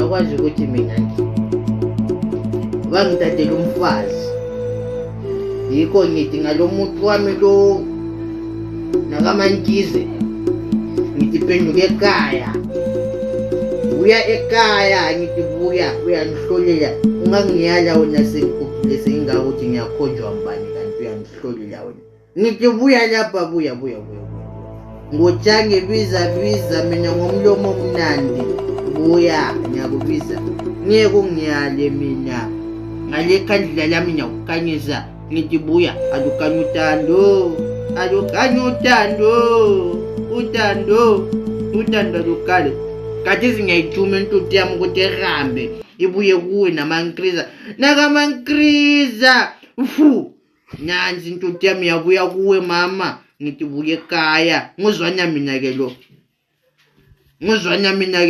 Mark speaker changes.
Speaker 1: Uyakwazi ukuthi mina nje bangithathela umfazi, yikho ngithi ngalo muntu wami lo nakamankize ngithi phenduka ekhaya, buya ekhaya, ngithi buya uyangihlolela. Ungangiyala wena sengikhuphile sengingaka ukuthi ngiyakhonjwa mbani, kanti uyangihlolela wena. Ngithi buya lapha, buya buya buya buya. Ngotshange biza biza mina ngomlomo omnandi, buya ngiyakubiza, ngeke ungiyale mina ngale khandlela lami ngiyakukhanyisa. Ngithi buya, alukhanya uthando, alukhanya uthando, uthando, uthando alukhale. Khathesi ngiyayithuma intuthu yami ukuthi ihambe ibuye kuwe namankriza, nakamankriza fu. Nansi intuthu yami yabuya kuwe mama, ngithi buye ekhaya. Nguzwanya mina ke lo, nguzwanya mina.